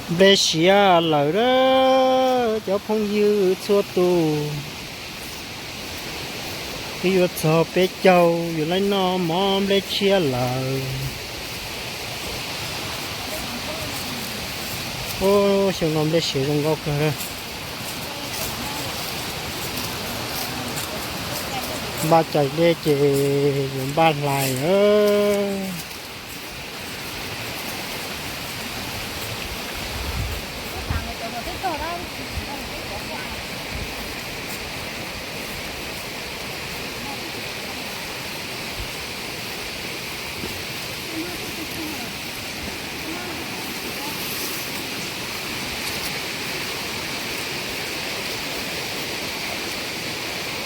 Nplej siav lawm a cov phooj ywg txhua tus. Twb yuav txog peb caug yuav laib noj mov nplej tshiab lawm. Xyoo no nplej siav zoo nkauj kawg. Npaj cais dej ces yuav npaj hlais.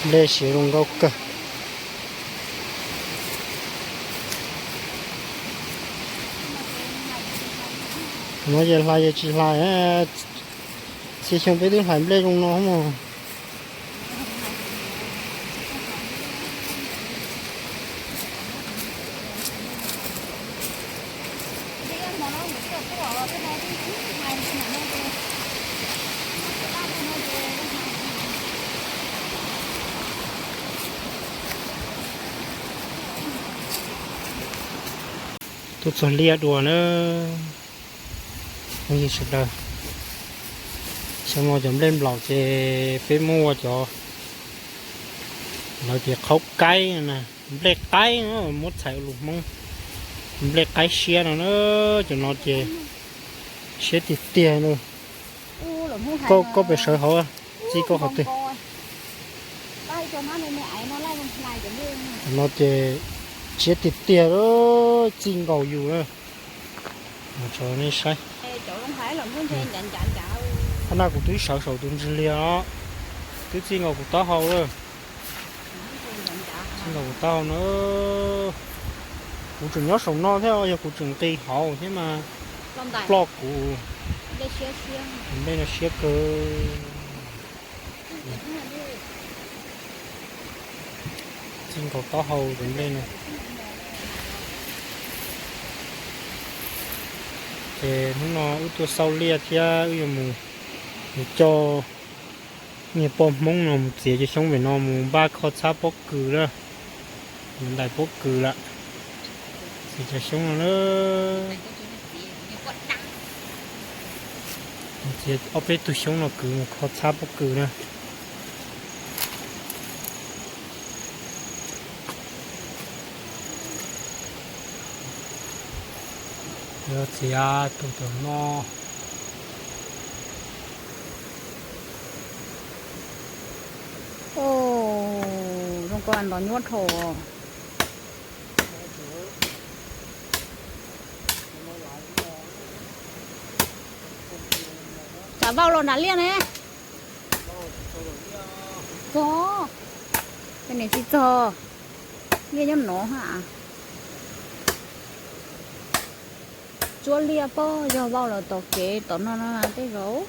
Nplej siav zoo nkauj kawg. No ces hlais ces tsis hlais, txhia xyoo peb twb hlais nplej zoo no mog. Tuaj txog liaj dua na. Phooj ywg sawv daws, xyoo no cov nplej nplaum ces peb muab ua cov, lawv tias qhaub qaib na, nplej qaib, muab txhais ua lus Hmoob, nplej qaib siab no na. Cov no ces siab tiag tiag na. Koj pes sawv hauv, txij koj qhov twg? Cov no ces siab tiag tiag, txij nkaus yus na. Tso nej saib. Qhov no kuv twb sawv saum tus ntsig liag os, twb txij nkaus kuv taub hau lawm. Txij nkaus kuv taub hau na. Kuv tseem nyob saum no thiab, yog kuv tseem nqis hauv thiab mas ploj kuv. Nplej no siab kawg. Txij nkaus taub hau tus nplej no. Ces hnub no wb tuaj xauj liaj thiab wb yuav mus, mus coj niag poj Hmoob no mus txiav cov xyoob pem no mus npaj kho txhab pob kws na. Mus ntais pob kws lawm. Txiav cov xyoob no na. Txiav ob peb tug xyoob no kwv mus kho txhab pob kws na. Yuav txiav tus tom no. Zoo ko ntov nyuaj dhau. Tsam vau los nram liaj ne. Txog, niam tsis txog, liaj nyob no ha. Tsuab liaj pob yog vau los tom kev tom no no tej zaum.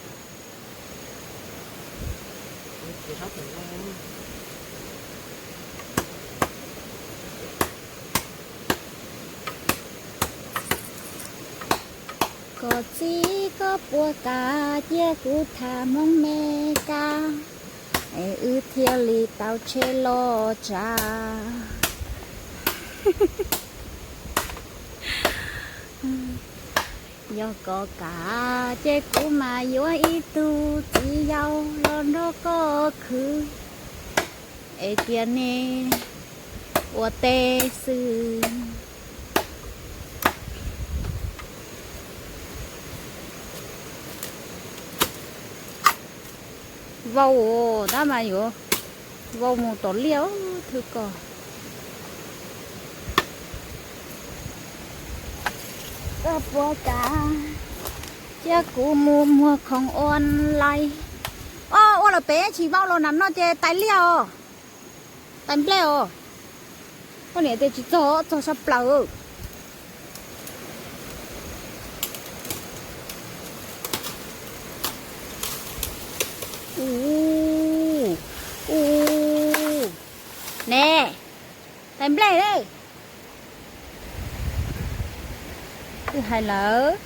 Koj txiv koj puas kam cia kuv tham Hmoob Mes Kas, es wb thiaj li tau tsheb loj tsav. Yog koj kam ces kuv mam yuav ib tug txiv yau los nrog koj khwv, es cia nej ua teb xwb. Vau, tab mas yuav vau mus tom liaj thwb ko. Koj puas kam cia kuv mus muag khoom online? O, ua lawm pem tsis vau los nram no ces tais liaj os, tais nplej os. Koj niam tias tsis txog, txog sab plaws. U, u, ne, tais nplej ne. Twb hais lawm,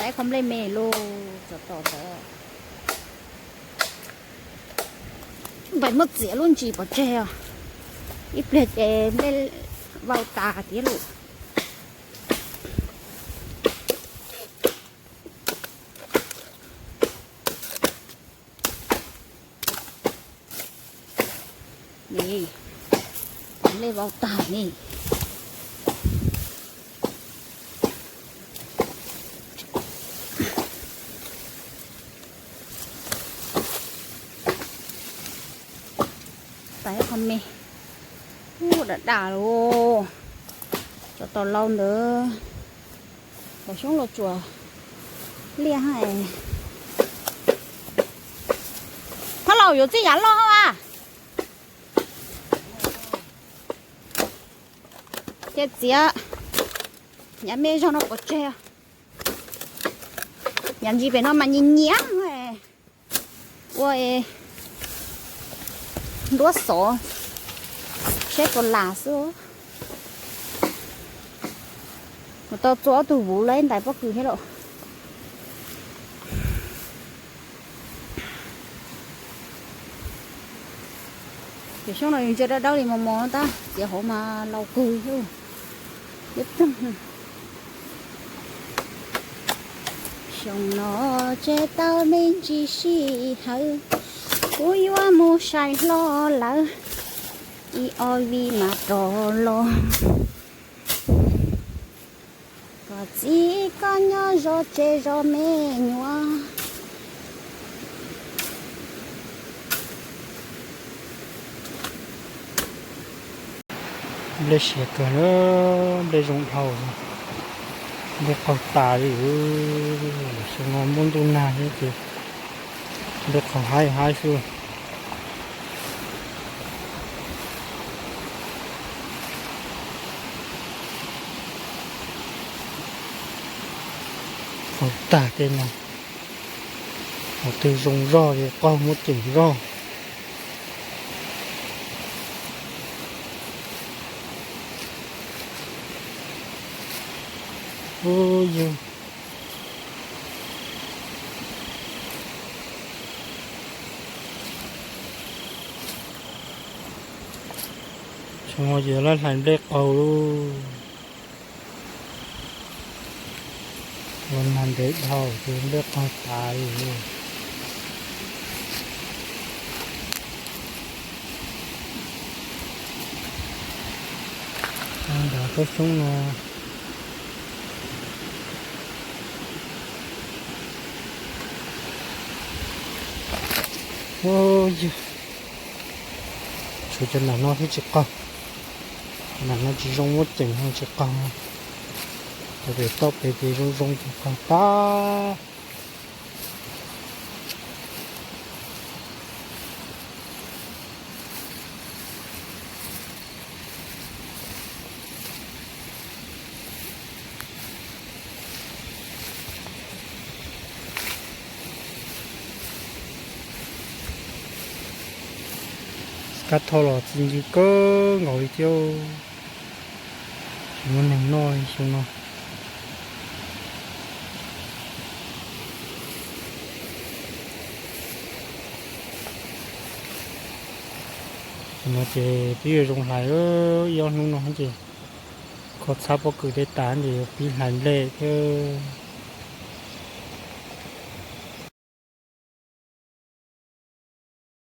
Ib qho nplej me lauj, tsov tom ntawd. Npais muab txiav lub ntsis pov tseg os. Ib pliag ces nplej vau tas tiag lauj. Ni, nplej vau tag ni. Tais qhov me, ub, dam dam lauj. Tsov tom lauj ntawd, tom xyoob los tsuas liaj ha. Thaj laus yuav txij yav loj a. Ces txiav yav me zog no pov tseg. Yav ntsis pem no mas nyias nyias ua nruab xov saib puas las xwb. Mus tau txua ob tug vuv lawm ntais pob kws thiab lauj. Cov xyoob no yus ntsia dawb dawb li mos mos tab txiav hauv mas laus kawg thiab. Xyoo no tseg tau me ntsis sij hawm, kuv yuav mus sai hlo lawm, ib ob vij mas rov los. Koj txiv koj nyob zov tsev zov me nyuam. Nplej siav kawg na, nplej zoo dhau, nplej qaug tas li. Xyoo no muaj ntuj nag thiab ces nplej qaug haib haib xwb. Qaug tag tej no, qhov twg zoo zog ces qaug muab ceem zog. Ub yog, xyoo no ces lawv hlais nplej qaug lauj. Los nag ntev dhau ces nplej qaug tas li. Nrad tsob xyoob no. Ub yog, tshuav cov nram no thiab tsis qaug. Nram no tsis zoo muab ceem no tsis qaug. Cov pem toj pem ces zoo zoo ces qaug tag. Kab thau los txi ncw kawg nkaus li thiab. Tsis muaj neeg noj li xyoo no. Xyoo no ces twb yuav zoo hlais ib ob hnub no ces kho txhab pob kws tej tas ces yuav pib hlais nplej thiab.